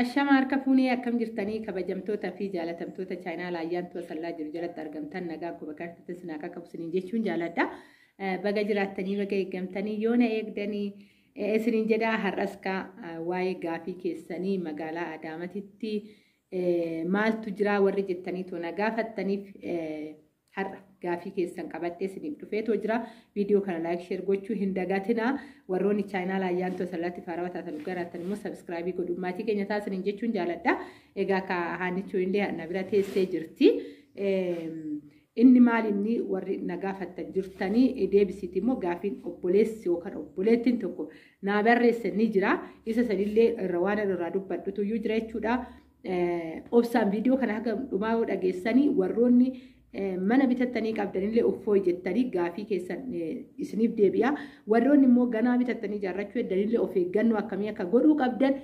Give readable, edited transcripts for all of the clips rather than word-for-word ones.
Ashama harka fuunee, akkam jirtanii? Kabajamtoota fi jaalatamtoota chaayinaa Ayyaantuu Asallaa jiru jalatti argamtan, nagaa akkuma kartatti sinaa qaqqabu isiniin jechuun jaaladha. Baga jiraattanii, baga eeggamtanii, yoona eegdanii isiniin jedhaa. Har'as kaa waa'ee gaafii keessanii magaalaa Adaamatitti maaltu jira warri jettanii toona gaafattaniif har'a gaafii keessan qabadhee isiniif dhufeetoo jira. Viidiyoo kana like, share gochuu hin dagatinaa. Warroonni chaayinaa Ayyaantuu Asallaatti faarawaa taatan garaattan immoo subscribe godhuun maatii keenya taasisaniin jechuun jaaladha. Egaa ka haannichuu illee na bira teessee jirti. Inni maal inni warri na gaafattan jirtanii deebisiiti immoo gaafiin obboleessi yookaan obboleettiin tokko naa barreesse ni jira. Isa sanillee irra waan irraa dubbadhutu iyyuu jira jechuudha. Obsaan viidiyoo kana haga dhumaa yoo dhageessanii, warroonni mana bitattanii qabdanillee uffoo jettanii gaafii keessan isiniif deebi'a. Warroonni immoo ganaa bitattanii ijaarrachuu heddanillee of eeggannoo akkamii akka godhuu qabdan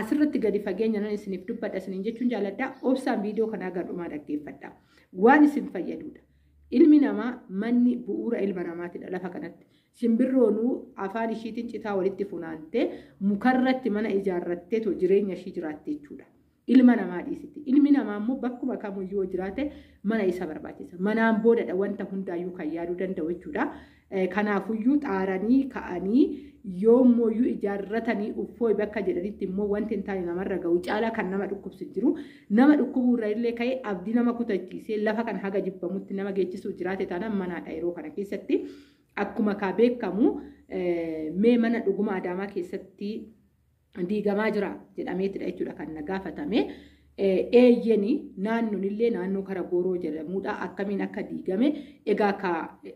asirratti gadi fageenya nan isiniif dubbadha isiniin jechuun jaaladha. Obsaan viidiyoo kana haga dhumaa dhaggeeffadha. Waan isin fayyadudha. Ilmi namaa, manni bu'uura ilma namaatidha lafa kanatti. Simbirroonuu afaan ishiitiin citaa walitti funaantee mukarratti mana ijaarrattee jireenya ishii jiraatte jechuudha. Ilma namaa dhiisitti. Ilmi namaa immoo bakkuma kamiyyuu yoo jiraate mana isa barbaachisa. Manaan boodadha wanta hundaayyuu kan yaaduu danda'u jechuudha. Kanaafuyyuu xaaranii ka'anii yoommooyyuu ijaarratanii uffoo bakka jedhanitti immoo wanti hin taane namarra ga'u caalaa kan nama dhukkubsu jiru. Nama dhukkubuurra illee ka'ee abdii nama kutachiisee lafa kan haga jibbamutti nama geessisuu jiraate taanaan manaadha yeroo kana keessatti. Akkuma kaa beekamu, mee mana dhuguma Adaamaa keessatti diigamaa jira jedhameetidha jechuudha kan na gaafatame. Eeyyeni, naannoon illee naannoo kara Gooroo jedhamudha. Akkamiin akka diigame egaa ka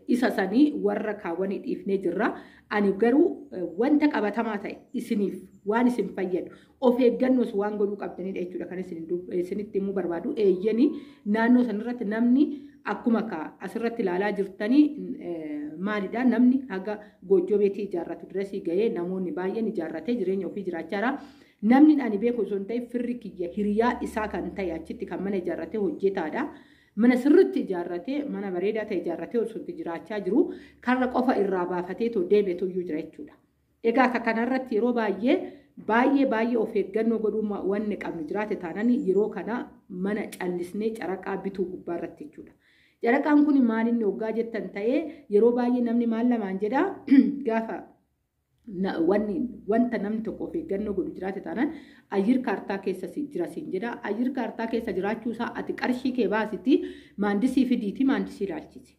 isa sanii warra kaawwanii dhiifnee jirra. Ani garuu wanta qabatamaa ta'e isiniif waan isin fayyadu, of eeggannoos waan godhuu qabdanidha jechuudha kan isinitti himuu barbaadu. Eeyyeni, naannoo sanarratti namni akkuma ka asirratti ilaalaa jirtanii maalidha, namni haga goojjoo beetii ijaarratu dirasii gahee namoonni baay'een ijaarratee jireenya ofii jiraachaa jira. Namni ani beeku osoo hin ta'in firri kiyya hiriyaa isaa kan ta'e achitti kan mana ijaarratee hojjetaadha. Mana sirriitti ijaarratee, mana bareedaa ta'e ijaarratee osoo itti jiraachaa jiru karra qofa irraa baafatee too deemetu iyyuu jira jechuudha. Egaa akka kanarratti yeroo baay'ee baay'ee baay'ee of eeggannoo godhuu wanni qabnu jiraate taanaan yeroo kana mana callisnee caraqaa bituu gubbaarratti jechuudha. Caraqaan kun maal inni hoggaa jettan ta'ee, yeroo baay'ee namni maal lamaan jedhaa, gaafa wanni wanta namni tokko of eeggannoo godhu jiraate taanaan ayyir kaartaa keessa jira siin jedha. Ayyir kaartaa keessa jiraachuu isaa ati qarshii kee baasiti maandisii fidiiti maandisii ilaalchisi.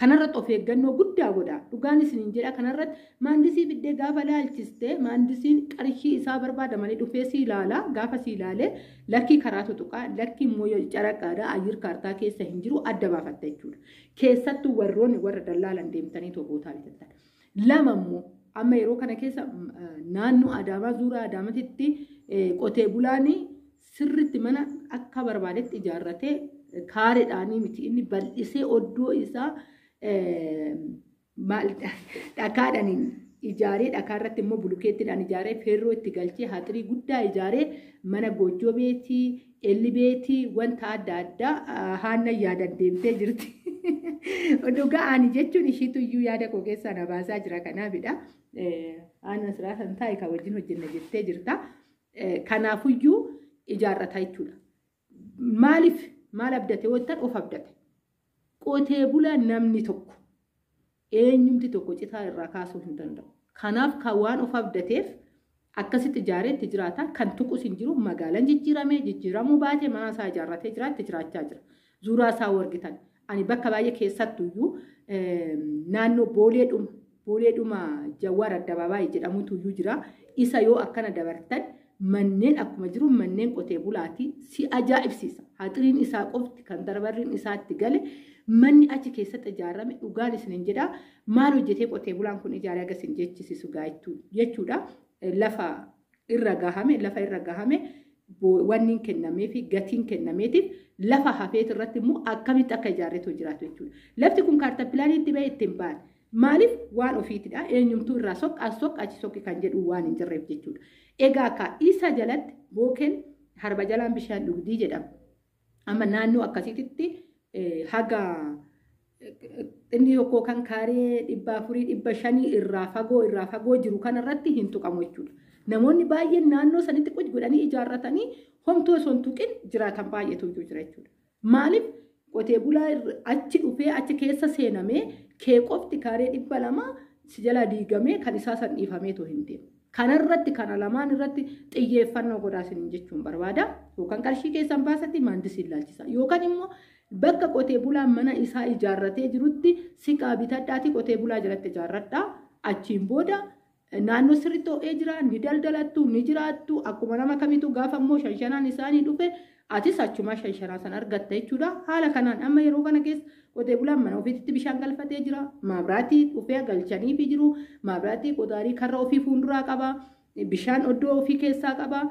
Kanarratti of eeggannoo guddaa godha. Dhugaan isiniin jedha, kanarratti maandisii fiddee gaafa ilaalchiste, maandisiin qarshii isaa barbaada malee dhufee si ilaala. Gaafa si ilaale lakkii karaa tutuqaa, lakkii immoo caraqaadha, ayyir kaartaa keessa hin jiru adda baafatta jechuudha. Keessattuu warroonni warra dallaalan deemtanii bootaa bitattan. Lama immoo amma yeroo kana keessa naannoo Adaamaa, zuuraa Adaamatitti qotee bulaan sirritti mana akka barbaadetti ijaarratee, kaareedhaanii miti, inni bal'isee oddoo isaa dhakaadhaan ijaaree, dhakaa irratti immoo bulukeettiidhaan ijaaree, feerroo itti galchee, haxirii guddaa ijaaree, mana goojjoo beetii, elli beetii, wanta adda addaa haanna yaadan deemtee jirti. Dhugaa ani jechuun ishiitu iyyuu yaada koo keessaa na baasaa jira kanaafidha. Aannan siraa san taa'e kan wajjin hojjenna jettee jirta. Kanaafuyyuu ijaarrata jechuudha. Maaliif maal abdate wantan of abdate? Qotee bulaa namni tokko eenyumti tokko citaa irraa kaasuu hin danda'u. Kanaaf kan waan of abdateef akkasitti ijaaree itti jiraata. Kan tuqus hin jiru. Magaalaan jijjiiramee jijjiiramuu baate mana isaa ijaarratee jira, itti jiraachaa jira. Zuuraa isaa wargitan. Ani bakka baay'ee keessattuyyuu naannoo Booleedhuma Jawwaar Addabaabaayii jedhamutu iyyuu jira. Isa yoo akkana dabartan manneen akkuma jiru manneen qotee bulaati si ajaa'ibsiisa. Haxiriin isaa qofti kan darbarriin isaatti gale, manni achi keessatti ijaarame, dhugaan isiniin jedha, maal hojjetee qotee bulaan kun ijaaree agas hin jechisisu jechuudha. Lafa irra gahame, lafa irra gahame wanni kennamee fi gatiin kennameetiif lafa hafeet irratti immoo akkamitti akka ijaarreetu jiraatu jechuudha. Lafti kun kaartaa pilaaniitti bahee ittiin ba'an. Maaliif? Waan ofiitidha. Eenyumtuu irraa soq as soq achi soqi kan jedhu waan hin jirreef jechuudha. Egaa akka isa jalatti bookeen harba jalaan bishaan dhugdii jedhama. Amma naannoo akkasiitti haga inni tokko kan kaaree 400, 500 irraa fagoo jiru kanarratti hin tuqamu jechuudha. Namoonni baay'een naannoo sanitti quj godhanii ijaarratanii homtuu osoo hin tuqin jiraatan baay'eetu jira jechuudha. Maaliif qotee bulaa achi dhufee achi keessa seenamee kee qofti kaaree 200 si jala diigamee kan isaa san dhiifameetu hin deemu. Kanarratti kana lamaan irratti xiyyeeffannoo godhaa isiniin jechuun barbaada. Yookaan qarshii keessan baasatti maandisiin ilaalchisa. Yookaan immoo bakka qotee bulaan mana isaa ijaarratee jirutti siqaa bitadhaatii qotee bulaa jalatti ijaarradhaa. Achiin booda naannoo sirriitti ho'ee jira, ni daldalattu, ni jiraattu. Akkuma nama kamiitu gaafa immoo shanshanaan isaanii dhufe atis achumaa shanshanaa sana argatta jechuudha. Haala kanaan amma yeroo kana keessa qotee bulaan mana ofiitti bishaan galfatee jira. Maabiraatii dhufee galchaniifi jiru. Maabiraatii qotaarii karra ofii fuulduraa qaba. Bishaan oddoo ofii keessaa qaba.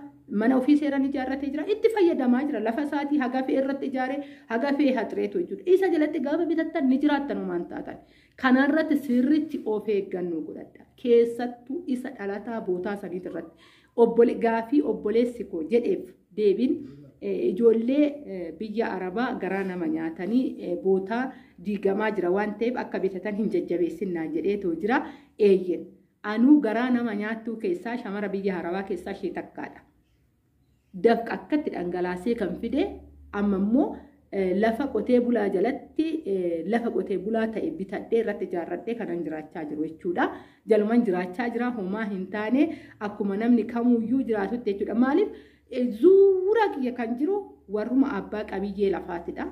Mana ofii seeraan ijaarratee jira. Itti fayyadamaa jira. Lafa isaatii haga fe'e irratti ijaaree haga fe'e haxireetu jechuudha. Isa jalatti gaafa bitattan ni jiraattan homaan taatan. Kanarratti sirriitti of eeggannoo godhadha. Keessattuu isa dhalataa bootaa saniit irratti. Gaafii obboleessi koo jedheef deebiin ijoollee biyya Arabaa garaa nama nyaatanii bootaa diigamaa jira waan ta'eef akka bitatan hin jajjabeessinnaan jedheetoo jira. Eeyyen anuu garaa nama nyaattuu keessaa shamara biyya Arabaa keessaa ishee takkaadha. Dafqa akkatti dhangalaasee kan fide amma immoo lafa qotee bulaa jalatti lafa qotee bulaa ta'e bitadhee irratti ijaarradhee kanan jiraachaa jiru jechuudha. Jaluman jiraachaa jira homaa hin taane akkuma namni kamuyyuu jiraatutti jechuudha. Maaliif zuuraa kiyya kan jiru warruma abbaa qabiyyee lafaatidha.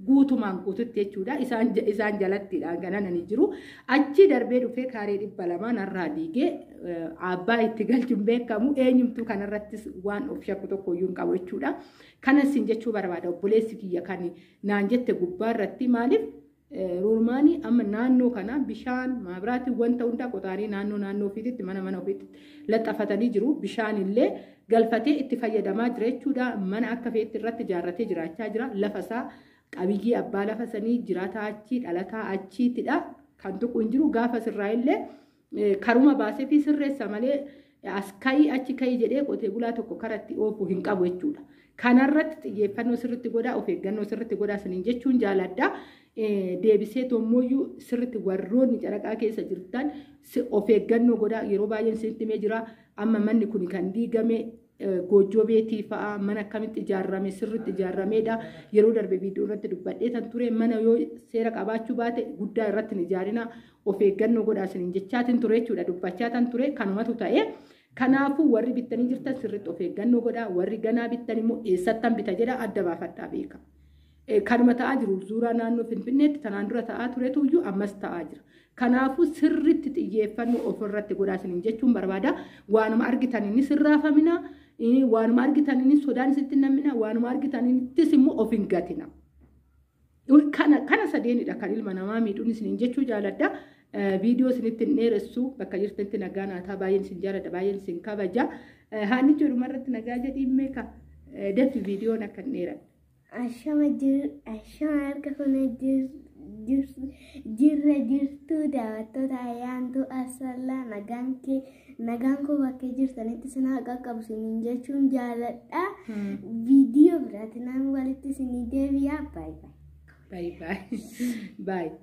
Guutumaan guututti jechuudha. Isaan jalattidha gananani jiru. Achi darbee dhufee kaaree 200 narraa diigee abbaa itti galchuun beekamu eenyumtuu kanarrattis waan of shakku tokko iyyuu hin qabu jechuudha. Kanas sin jechuu barbaada obboleessi kiyya kan naan jette gubbaarratti maaliif Roormaanii amma naannoo kana bishaan maabiraatii wanta hundaa qotaarii naannoo naannoo ofiitti mana mana ofiitti laxafatanii jiru. Bishaan illee galfatee itti fayyadamaa jira jechuudha. Mana akka feetti irratti ijaarratee jiraachaa jira. Lafa isaa qabiyyee abbaa lafa sanii jiraataa achii dhalataa achiittidha. Kan tuqu hin jiru gaafa sirraa illee karuma baasee fi sirreessa malee as ka'ii achi ka'ii jedhee qotee bulaa tokko karatti oofu hin qabu jechuudha. Kanarratti xiyyeeffannoo sirriitti godhaa of eeggannoo sirriitti godhaa saniin jechuun jaaladha. Deebisee tommoyyuu sirriitti warroonni caraqaa keessa jirtan of eeggannoo godhaa yeroo baay'een isinitti himee jira. Amma manni kun kan diigame goojjoo beetii fa'aa mana akkamitti ijaarame sirriitti ijaarameedha. Yeroo darbe viidiyoo irratti dubbadhee tan ture mana yoo seera qabaachuu baate guddaa irratti hin ijaarina of eeggannoo godhaa isiniin jechaatiin ture jechuudha. Dubbachaa tan ture kanumatu ta'e. Kanaafuu warri bittanii jirtan sirriitti of eeggannoo godhaa warri ganaa bittan immoo eessattan bita jedha adda baafadhaa beeka. Kanuma ta'aa jiru zuuraa naannoo Finfinneetti tanaan dura ta'aa turetu iyyuu ammas ta'aa jira. Kanaafuu sirriitti xiyyeeffannoo ofirratti godhaa isiniin jechuun barbaada. Waanuma argitan inni sirraafamina, waanuma argitan inni sodaan isitti namina, waanuma argitan innis immoo of hin gatina. Kana sadeenidha kan ilma namaa miidhuun isiniin jechuu jaaladha. Viidiyoo isinitti hin dheeressu bakka jirtanitti nagaa naataa baay'een isin jaaladha baay'een isin kabaja. Haanni jedhuma irratti nagaa jedhiin meeqa dafi viidiyoon akka hin dheeranne. Ashama harka kuna jirra jirtu daawwattoota ayyaantuu asallaa nagaan koo bakkee jirtanitti isin haa qaqqabu isiniin jechuun jaaladha. Viidiyoo biraatiin walitti isinii deebi'a. Baay'ee. Baay'ee. Baay'ee.